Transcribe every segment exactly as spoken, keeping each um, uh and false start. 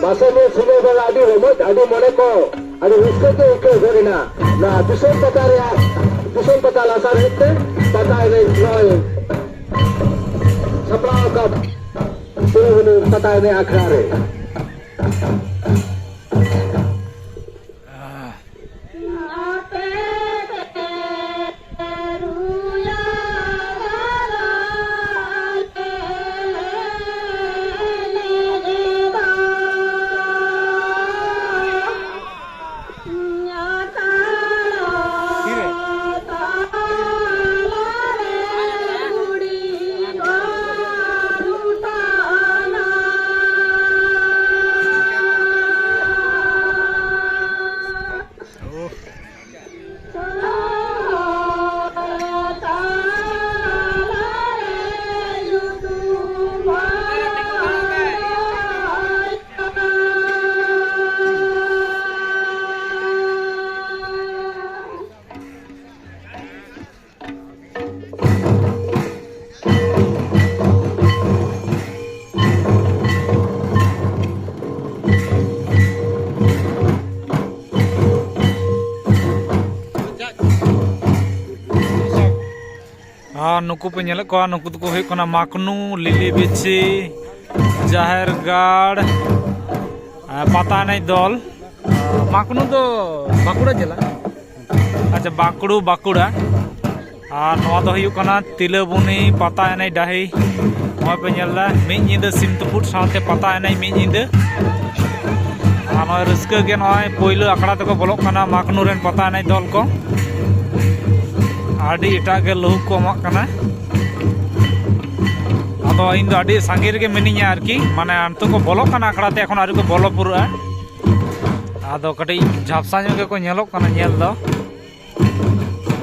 ᱢᱟᱥᱮ ᱱᱤᱭᱟᱹ ᱥᱤᱸᱜᱟᱹᱲ ᱵᱮᱲᱟ ᱟᱹᱰᱤ ᱨᱚᱢᱚᱡᱽ, ᱟᱹᱰᱤ ᱢᱚᱱᱮ ᱠᱚ ᱟᱹᱰᱤ ᱨᱟᱹᱥᱠᱟᱹ ᱜᱮ ᱟᱹᱭᱠᱟᱹᱣ ᱜᱚᱫ ᱮᱱᱟ᱾ ᱱᱚᱣᱟ ᱫᱤᱥᱚᱢ ᱯᱟᱛᱟ ᱨᱮᱭᱟᱜ, ᱫᱤᱥᱚᱢ ᱯᱟᱛᱟ ᱞᱟᱥᱟᱲᱦᱮᱫ ᱛᱮ ᱯᱟᱛᱟ ᱮᱱᱮᱡ ᱱᱚᱜᱼᱚᱭ ᱥᱟᱯᱲᱟᱣ ᱟᱠᱟᱫ ᱥᱤᱨᱳᱢᱚᱱᱤ ᱯᱟᱛᱟ ᱮᱱᱮᱡ ᱟᱠᱷᱲᱟ ᱨᱮ᱾ ᱟᱨ ᱱᱩᱠᱩ ᱯᱮ ᱧᱮᱞᱮᱫ ᱠᱚᱣᱟ, ᱱᱩᱠᱩ ᱫᱚᱠᱚ ᱦᱩᱭᱩᱜ ᱠᱟᱱᱟ ᱢᱟᱠᱱᱩ, ᱞᱤᱞᱤ ᱵᱤᱪᱷᱤ, ᱡᱟᱦᱮᱨ ᱜᱟᱲ, ᱟᱨ ᱯᱟᱛᱟ ᱮᱱᱮᱡ ᱫᱚᱞ᱾ ᱢᱟᱠᱱᱩ ᱫᱚ ᱵᱟᱸᱠᱩᱲᱟ ᱡᱮᱞᱟ᱾ ᱟᱪᱪᱷᱟ, ᱵᱟᱸᱠᱲᱩ, ᱵᱟᱸᱠᱩᱲᱟ᱾ ᱟᱨ ᱱᱚᱣᱟ ᱫᱚ ᱦᱩᱭᱩᱜ ᱠᱟᱱᱟ ᱛᱤᱞᱟᱹᱵᱩᱱᱤ ᱯᱟᱛᱟ ᱮᱱᱮᱡ ᱰᱟᱹᱦᱤ᱾ ᱱᱚᱜᱼᱚᱭ ᱯᱮ ᱧᱮᱞ ᱮᱫᱟ, ᱢᱤᱫ ᱧᱤᱫᱟᱹ ᱥᱤᱢ ᱛᱩᱯᱩᱫ ᱥᱟᱶᱛᱮ ᱯᱟᱛᱟ ᱮᱱᱮᱡ ᱢᱤᱫ ᱧᱤᱫᱟᱹ᱾ ᱟᱨ ᱱᱚᱜᱼᱚᱭ ᱨᱟᱹᱥᱠᱟᱹ ᱜᱮ, ᱱᱚᱜᱼᱚᱭ ᱯᱳᱭᱞᱳ ᱟᱠᱷᱲᱟ ᱛᱮᱠᱚ ᱵᱚᱞᱚᱜ ᱠᱟᱱᱟ ᱢᱟᱠᱱᱩ ᱨᱮᱱ ᱯᱟᱛᱟ ᱮᱱᱮᱡ ᱫᱚᱞ ᱠᱚ᱾ ᱟᱹᱰᱤ ᱮᱴᱟᱜ ᱜᱮ ᱞᱩᱦᱩᱠ ᱠᱚ ᱮᱢᱟᱜ ᱠᱟᱱᱟ᱾ ᱟᱫᱚ ᱤᱧ ᱫᱚ ᱟᱹᱰᱤ ᱥᱟᱺᱜᱤᱧ ᱨᱮᱜᱮ ᱢᱤᱱᱟᱹᱧᱟ ᱟᱨᱠᱤ, ᱢᱟᱱᱮ ᱱᱤᱛᱚᱜ ᱠᱚ ᱵᱚᱞᱚᱜ ᱠᱟᱱᱟ ᱟᱠᱷᱲᱟ ᱛᱮ, ᱮᱠᱷᱚᱱ ᱟᱹᱣᱨᱤ ᱠᱚ ᱵᱚᱞᱚ ᱯᱩᱨᱟᱹᱜᱼᱟ᱾ ᱟᱫᱚ ᱠᱟᱹᱴᱤᱡ ᱡᱷᱟᱯᱥᱟ ᱧᱚᱜ ᱜᱮᱠᱚ ᱧᱮᱞᱚᱜ ᱠᱟᱱᱟ ᱧᱮᱞ ᱫᱚ᱾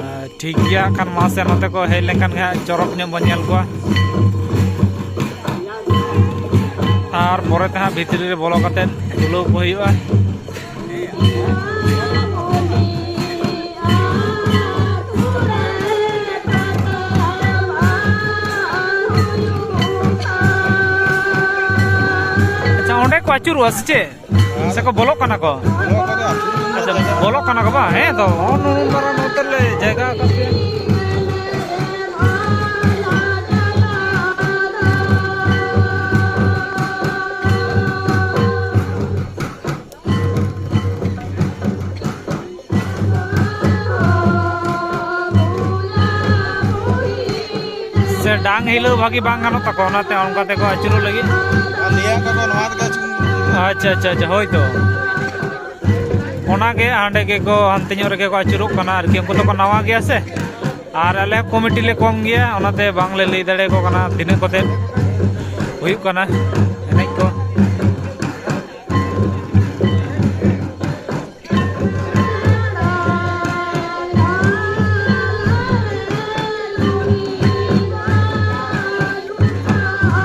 ᱟᱨ ᱴᱷᱤᱠ ᱜᱮᱭᱟ, ᱠᱷᱟᱱ ᱢᱟᱥᱮ ᱱᱚᱛᱮ ᱠᱚ ᱦᱮᱡ ᱞᱮᱱᱠᱷᱟᱱ ᱜᱮ ᱦᱟᱸᱜ ᱪᱚᱨᱚᱠ ᱧᱚᱜ ᱵᱚᱱ ᱧᱮᱞ ᱠᱚᱣᱟ᱾ ᱟᱨ ᱯᱚᱨᱮ ᱛᱮ ᱦᱟᱸᱜ ᱵᱷᱤᱛᱨᱤ ᱨᱮ ᱵᱚᱞᱚ ᱠᱟᱛᱮᱫ ᱛᱩᱞᱟᱹᱣ ᱠᱚ ᱦᱩᱭᱩᱜᱼᱟ᱾ ᱟᱪᱪᱷᱟ, ᱚᱸᱰᱮ ᱠᱚ ᱟᱹᱪᱩᱨᱚᱜᱼᱟ ᱥᱮ ᱪᱮᱫ? ᱥᱮ ᱠᱚ ᱵᱚᱞᱚᱜ ᱠᱟᱱᱟ ᱠᱚ? ᱵᱚᱞᱚᱜ ᱠᱟᱱᱟ ᱟᱹᱪᱩᱨ ᱟᱪᱪᱷᱟ, ᱡᱟᱭᱜᱟ᱾ ᱵᱚᱞᱚᱜ ᱠᱟᱱᱟ ᱠᱚ ᱵᱟᱝ? ᱦᱮᱸ ᱛᱚ, ᱱᱚᱜᱼᱚ ᱱᱚᱣᱟ ᱢᱟᱨᱟᱝ ᱱᱚᱛᱮ ᱨᱮ ᱡᱟᱭᱜᱟ ᱟᱠᱟᱫ ᱯᱮᱭᱟ᱾ ᱥᱮ ᱰᱟᱝ ᱦᱤᱞᱟᱹᱣ ᱵᱷᱟᱹᱜᱤ ᱵᱟᱝ ᱜᱟᱱᱚᱜ ᱛᱟᱠᱚᱣᱟ, ᱚᱱᱟᱛᱮ ᱚᱱᱠᱟ ᱛᱮᱠᱚ ᱟᱹᱪᱩᱨᱚᱜ ᱞᱟᱹᱜᱤᱫ᱾ ᱟᱨ ᱞᱟᱹᱭᱟᱜ ᱠᱚᱣᱟ ᱠᱚ ᱱᱚᱣᱟ ᱛᱮᱜᱮ ᱟᱹᱪᱩᱨ᱾ ᱟᱪᱪᱷᱟ, ᱟᱪᱪᱷᱟ, ᱟᱪᱪᱷᱟ, ᱦᱳᱭ ᱛᱚ᱾ ᱚᱱᱟᱜᱮ ᱦᱟᱸᱰᱮ ᱜᱮᱠᱚ, ᱦᱟᱱᱛᱮ ᱧᱚᱜ ᱨᱮᱜᱮ ᱠᱚ ᱟᱹᱪᱩᱨᱚᱜ ᱠᱟᱱᱟ ᱟᱨᱠᱤ᱾ ᱩᱱᱠᱩ ᱫᱚᱠᱚ ᱱᱟᱣᱟ ᱜᱮᱭᱟ ᱥᱮ, ᱟᱨ ᱟᱞᱮ ᱦᱚᱸ ᱠᱚᱢᱤᱴᱤ ᱞᱮ ᱠᱚᱢ ᱜᱮᱭᱟ, ᱚᱱᱟᱛᱮ ᱵᱟᱝᱞᱮ ᱞᱟᱹᱭ ᱫᱟᱲᱮᱭᱟᱠᱚ ᱠᱟᱱᱟ ᱛᱤᱱᱟᱹᱜ ᱠᱚᱛᱮ ᱦᱩᱭᱩᱜ ᱠᱟᱱᱟ ᱮᱱᱮᱡ ᱠᱚ᱾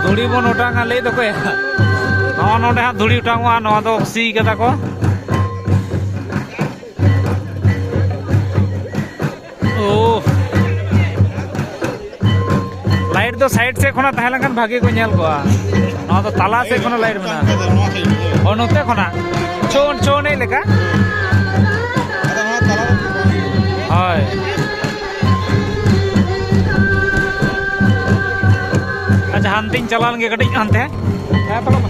ᱫᱷᱩᱲᱤ ᱵᱚᱱ ᱚᱴᱟᱝᱟ ᱞᱟᱹᱭ ᱫᱚᱠᱚ ᱭᱟ᱾ ᱱᱚᱜᱼᱚ ᱱᱚᱰᱮ ᱦᱟᱸᱜ ᱫᱷᱩᱲᱤ ᱚᱴᱟᱝᱚᱜᱼᱟ, ᱱᱚᱣᱟ ᱫᱚ ᱥᱤ ᱠᱟᱫᱟ ᱠᱚ᱾ ᱳ᱾ ᱞᱟᱭᱤᱴ ᱫᱚ ᱥᱟᱭᱤᱰ ᱥᱮᱫ ᱠᱷᱚᱱᱟᱜ ᱛᱟᱦᱮᱸ ᱞᱮᱱᱠᱷᱟᱱ ᱵᱷᱟᱜᱮ ᱠᱚ ᱧᱮᱞ ᱠᱚᱜᱼᱟ᱾ ᱱᱚᱣᱟ ᱫᱚ ᱛᱟᱞᱟ ᱥᱮᱫ ᱠᱷᱚᱱᱟᱜ ᱞᱟᱭᱤᱴ ᱢᱮᱱᱟᱜᱼᱟ᱾ ᱚ, ᱱᱚᱛᱮ ᱠᱷᱚᱱᱟᱜ ᱪᱷᱳ, ᱪᱷᱳ ᱮᱱᱮᱡ ᱞᱮᱠᱟ᱾ ᱦᱳᱭ᱾ ᱟᱪᱪᱷᱟ, ᱦᱟᱱᱛᱮᱧ ᱪᱟᱞᱟᱣ ᱞᱮᱱ ᱜᱮ ᱠᱟᱹᱴᱤᱡ, ᱦᱟᱱᱛᱮ᱾ ᱦᱮᱸ, ᱛᱚᱵᱮ ᱢᱟ᱾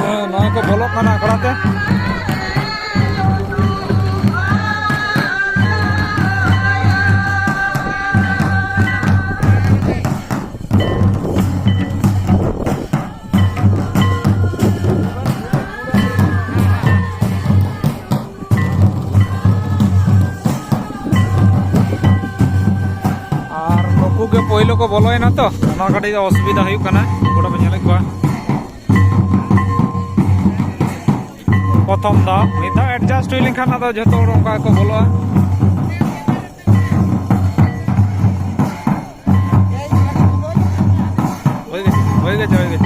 ᱦᱮᱸ, ᱱᱚᱜᱼᱚᱭ ᱠᱚ ᱵᱚᱞᱚᱜ ᱠᱟᱱᱟ ᱟᱠᱷᱲᱟ ᱛᱮ᱾ ᱟᱨ ᱱᱩᱠᱩ ᱜᱮ ᱯᱳᱭᱞᱳ ᱠᱚ ᱵᱚᱞᱚᱭᱮᱱᱟ ᱛᱚ, ᱚᱱᱟ ᱠᱟᱹᱴᱤᱡ ᱚᱥᱩᱵᱤᱫᱷᱟ ᱦᱩᱭᱩᱜ ᱠᱟᱱᱟ᱾ ᱜᱚᱰᱟ ᱯᱮ ᱧᱮᱞᱮᱫ ᱠᱚᱣᱟ᱾ ᱯᱨᱚᱛᱷᱚᱢ ᱫᱷᱟᱣ, ᱢᱤᱫ ᱫᱷᱟᱣ ᱮᱰᱡᱟᱥᱴ ᱦᱩᱭ ᱞᱮᱱᱠᱷᱟᱱ ᱟᱫᱚ ᱡᱷᱚᱛᱚ ᱦᱚᱲ ᱚᱱᱠᱟ ᱜᱮᱠᱚ ᱵᱚᱞᱚᱜᱼᱟ᱾ ᱦᱳᱭ ᱜᱮ, ᱦᱳᱭ ᱜᱮ, ᱦᱳᱭ ᱜᱮ᱾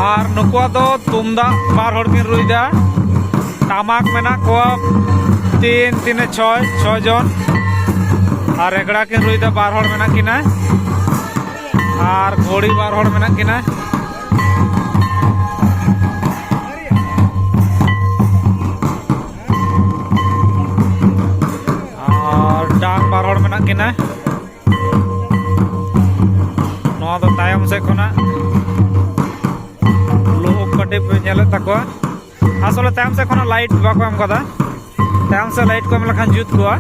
ᱟᱨ ᱱᱩᱠᱩᱣᱟᱜ ᱫᱚ ᱛᱩᱢᱫᱟᱜ ᱵᱟᱨ ᱦᱚᱲ ᱠᱤᱱ ᱨᱩᱭᱫᱟ, ᱴᱟᱢᱟᱠ ᱢᱮᱱᱟᱜ ᱠᱚᱣᱟ ᱛᱤᱱ ᱛᱤᱱᱮ ᱪᱷᱚᱭ, ᱪᱷᱚ ᱡᱚᱱ, ᱟᱨ ᱨᱮᱜᱽᱲᱟ ᱠᱤᱱ ᱨᱩᱭᱫᱟ, ᱵᱟᱨ ᱦᱚᱲ ᱢᱮᱱᱟᱜ ᱠᱤᱱᱟ, ᱟᱨ ᱜᱷᱚᱲᱤ ᱵᱟᱨ ᱦᱚᱲ ᱢᱮᱱᱟᱜ ᱠᱤᱱᱟ, ᱟᱨ ᱰᱟᱝ ᱵᱟᱨ ᱦᱚᱲ ᱢᱮᱱᱟᱜ ᱠᱤᱱᱟ᱾ ᱱᱚᱣᱟ ᱫᱚ ᱛᱟᱭᱚᱢ ᱥᱮᱫ ᱠᱷᱚᱱᱟᱜ ᱞᱩᱦᱩᱠ ᱠᱟᱹᱴᱤᱡ ᱯᱮ ᱧᱮᱞᱮᱫ ᱛᱟᱠᱚᱣᱟ᱾ ᱟᱥᱚᱞᱮ ᱛᱟᱭᱚᱢ ᱥᱮᱫ ᱠᱷᱚᱱᱟᱜ ᱞᱟᱭᱤᱴ ᱵᱟᱠᱚ ᱮᱢ ᱠᱟᱫᱟ, ᱛᱟᱭᱚᱢ ᱥᱮᱫ ᱞᱟᱭᱤᱴ ᱠᱚ ᱮᱢ ᱞᱮᱠᱷᱟᱱ ᱡᱩᱛ ᱠᱚᱜᱼᱟ᱾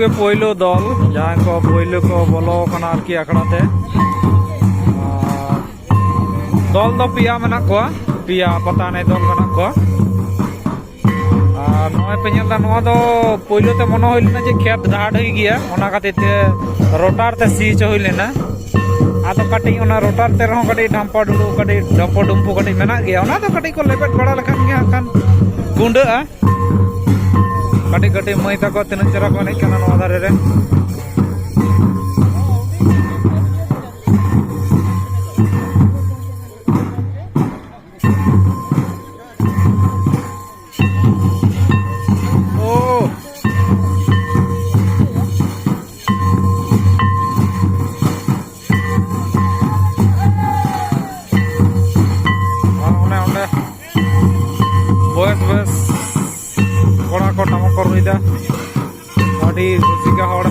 ᱜᱮ ᱯᱳᱭᱞᱳ ᱫᱚᱞ, ᱡᱟᱦᱟᱸᱭ ᱠᱚ ᱯᱳᱭᱞᱳ ᱠᱚ ᱵᱚᱞᱚ ᱟᱠᱟᱱᱟ ᱟᱨᱠᱤ ᱟᱠᱷᱲᱟ ᱛᱮ᱾ ᱟᱨ ᱫᱚᱞ ᱫᱚ ᱯᱮᱭᱟ ᱢᱮᱱᱟᱜ ᱠᱚᱣᱟ, ᱯᱮᱭᱟ ᱯᱟᱛᱟ ᱮᱱᱮᱡ ᱫᱚᱞ ᱢᱮᱱᱟᱜ ᱠᱚᱣᱟ᱾ ᱟᱨ ᱱᱚᱜᱼᱚᱭ ᱯᱮ ᱧᱮᱞ ᱮᱫᱟ, ᱱᱚᱣᱟ ᱫᱚ ᱯᱳᱭᱞᱳ ᱛᱮ ᱢᱚᱱᱮ ᱦᱩᱭ ᱞᱮᱱᱟ ᱡᱮ ᱠᱷᱮᱛ ᱰᱟᱦᱟᱰᱟᱹᱦᱤ ᱜᱮᱭᱟ, ᱚᱱᱟ ᱠᱷᱟᱹᱛᱤᱨ ᱛᱮ ᱨᱳᱴᱟᱨ ᱛᱮ ᱥᱤ ᱦᱚᱪᱚ ᱦᱩᱭ ᱞᱮᱱᱟ᱾ ᱟᱫᱚ ᱠᱟᱹᱴᱤᱡ ᱚᱱᱟ ᱨᱳᱴᱟᱨ ᱛᱮ ᱨᱮᱦᱚᱸ ᱠᱟᱹᱴᱤᱡ ᱰᱷᱟᱢᱯᱟ ᱰᱩᱰᱩ, ᱠᱟᱹᱴᱤᱡ ᱰᱷᱟᱢᱯᱚ ᱰᱩᱢᱯᱩ ᱠᱟᱹᱴᱤᱡ ᱢᱮᱱᱟᱜ ᱜᱮᱭᱟ, ᱚᱱᱟ ᱫᱚ ᱠᱟᱹᱴᱤᱡ ᱠᱚ ᱞᱮᱵᱮᱫ ᱵᱟᱲᱟ ᱞᱮᱠᱷᱟᱱ ᱜᱮ ᱦᱟᱸᱜ ᱠᱷᱟᱱ ᱜᱩᱸᱰᱟᱹᱜᱼᱟ᱾ ᱠᱟᱹᱴᱤᱡ ᱠᱟᱹᱴᱤᱡ ᱢᱟᱹᱭ ᱛᱟᱠᱚ ᱛᱤᱱᱟᱹᱜ ᱪᱮᱦᱨᱟ ᱠᱚ ᱮᱱᱮᱡ ᱠᱟᱱᱟ ᱱᱚᱣᱟ ᱫᱷᱟᱨᱮ ᱨᱮ᱾ ᱳ᱾ ᱟᱨ ᱚᱱᱮ ᱚᱸᱰᱮ ᱵᱚᱭᱮᱥ ᱵᱚᱭᱮᱥ ᱠᱚᱲᱟ ᱠᱚ ᱴᱟᱢᱟᱠ ᱠᱚ ᱨᱩᱭᱫᱟ᱾ ᱟᱹᱰᱤ ᱨᱩᱥᱤᱠᱟ ᱦᱚᱲ᱾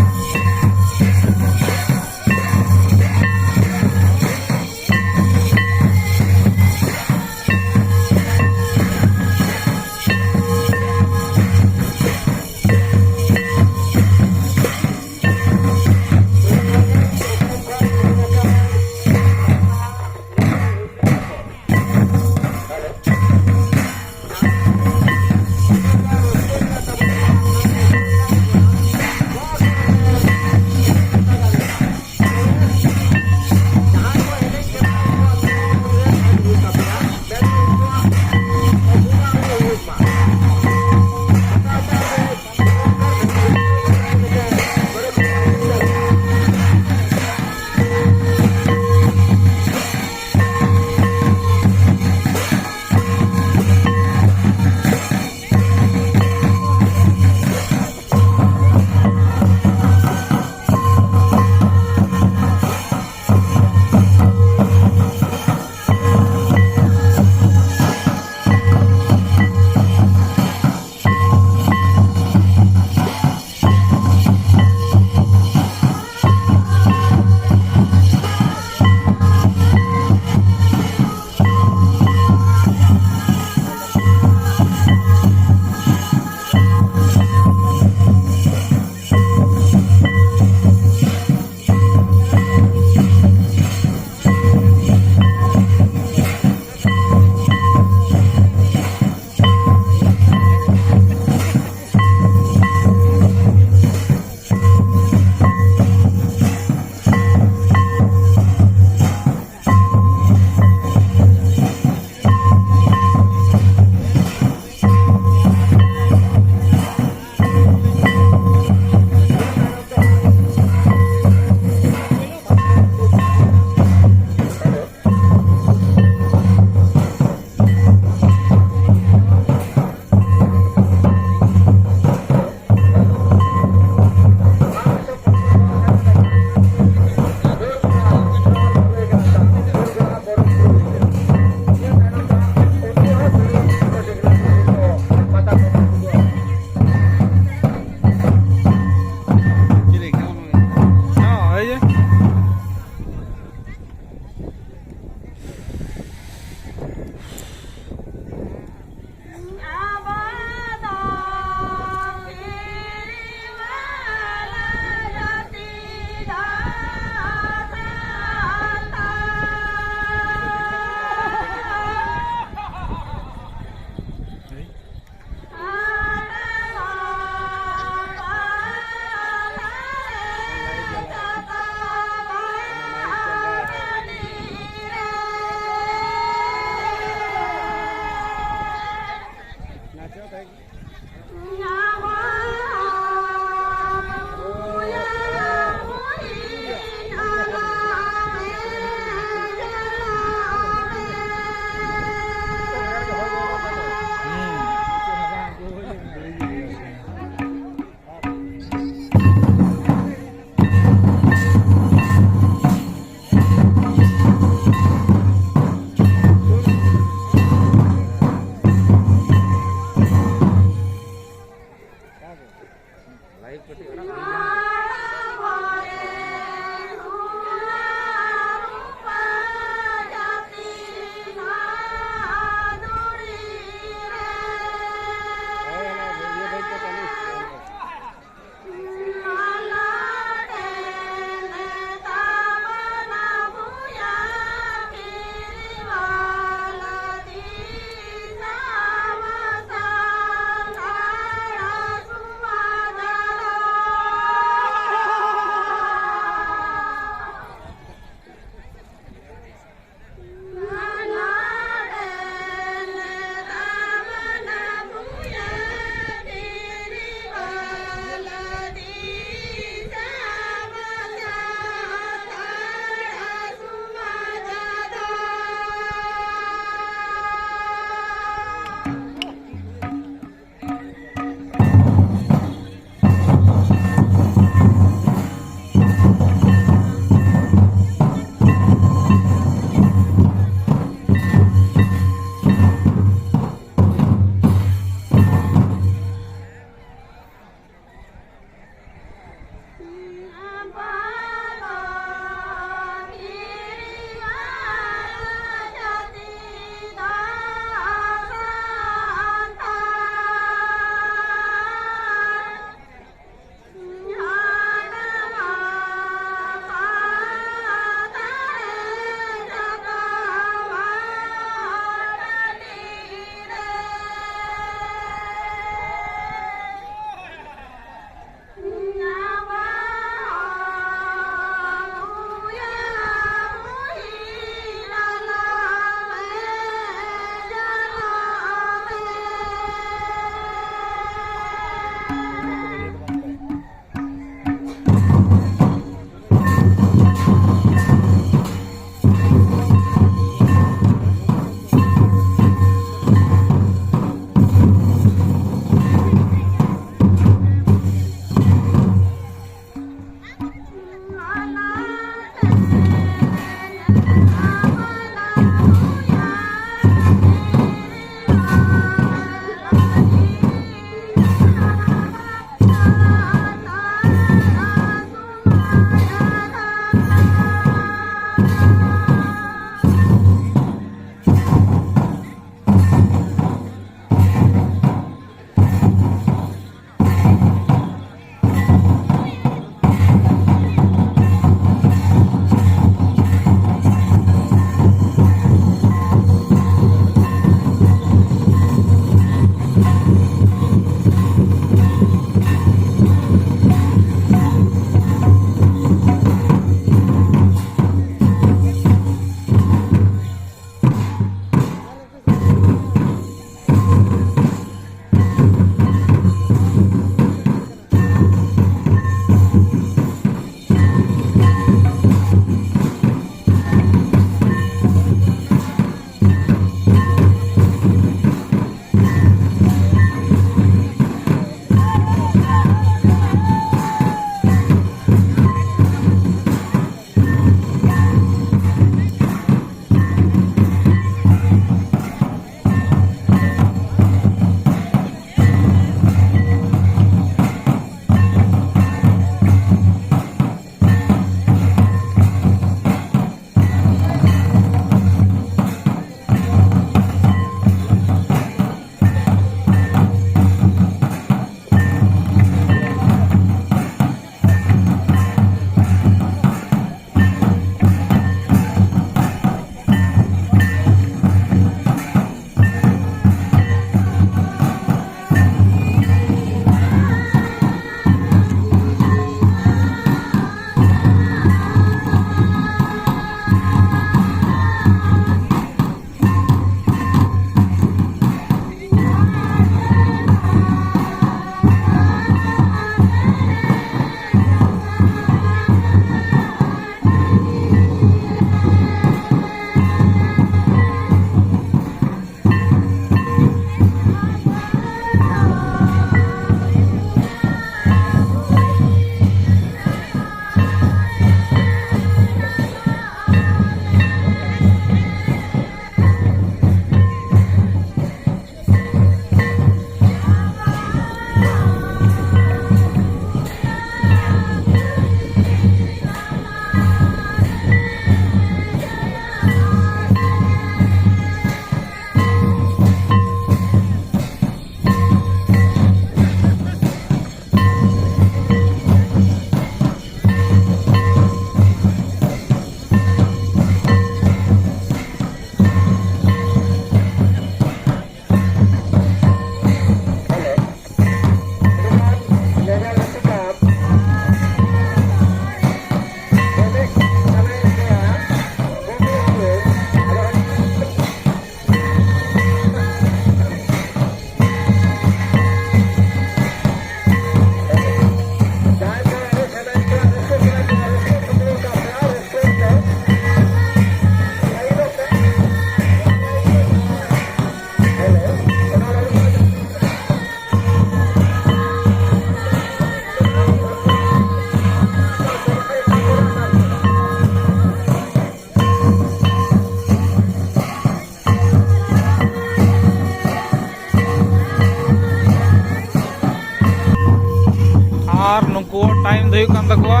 ᱴᱟᱭᱤᱢ ᱫᱚ ᱦᱩᱭᱩᱜ ᱠᱟᱱ ᱛᱟᱠᱚᱣᱟ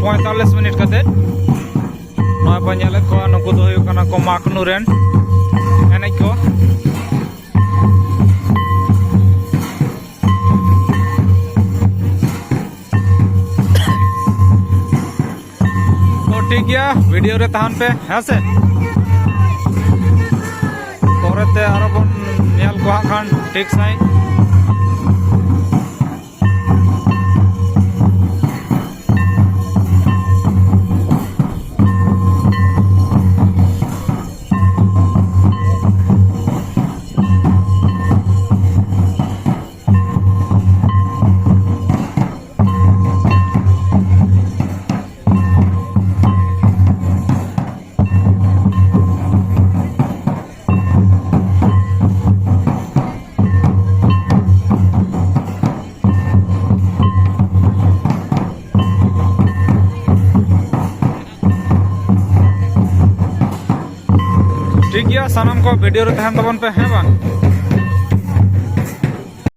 ᱯᱚᱸᱭᱛᱟᱞᱞᱤᱥ ᱢᱤᱱᱤᱴ ᱠᱟᱛᱮ᱾ ᱱᱚᱜᱼᱚᱭ ᱵᱚᱱ ᱧᱮᱞᱮᱫ ᱠᱚᱣᱟ, ᱱᱩᱠᱩ ᱫᱚ ᱦᱩᱭᱩᱜ ᱠᱟᱱᱟ ᱠᱚ ᱢᱟᱠᱱᱩ ᱨᱮᱱ ᱮᱱᱮᱡ ᱠᱚ᱾ ᱛᱚ ᱴᱷᱤᱠ ᱜᱮᱭᱟ, ᱵᱷᱤᱰᱤᱭᱳ ᱨᱮ ᱛᱟᱦᱮᱱ ᱯᱮ, ᱦᱮᱸ ᱥᱮ? ᱯᱚᱨᱮᱛᱮ ᱟᱨᱚ ᱵᱚᱱ ᱧᱮᱞ ᱠᱚᱣᱟ ᱦᱟᱸᱜ ᱠᱷᱟᱱ ᱴᱷᱤᱠ ᱥᱟᱺᱦᱤᱡ᱾ ᱴᱷᱤᱠ ᱜᱮᱭᱟ, ᱥᱟᱱᱟᱢ ᱠᱚ ᱵᱷᱤᱰᱤᱭᱳ ᱨᱮ ᱛᱟᱦᱮᱱ ᱛᱟᱵᱚᱱ ᱯᱮ, ᱦᱮᱸ ᱵᱟᱝ?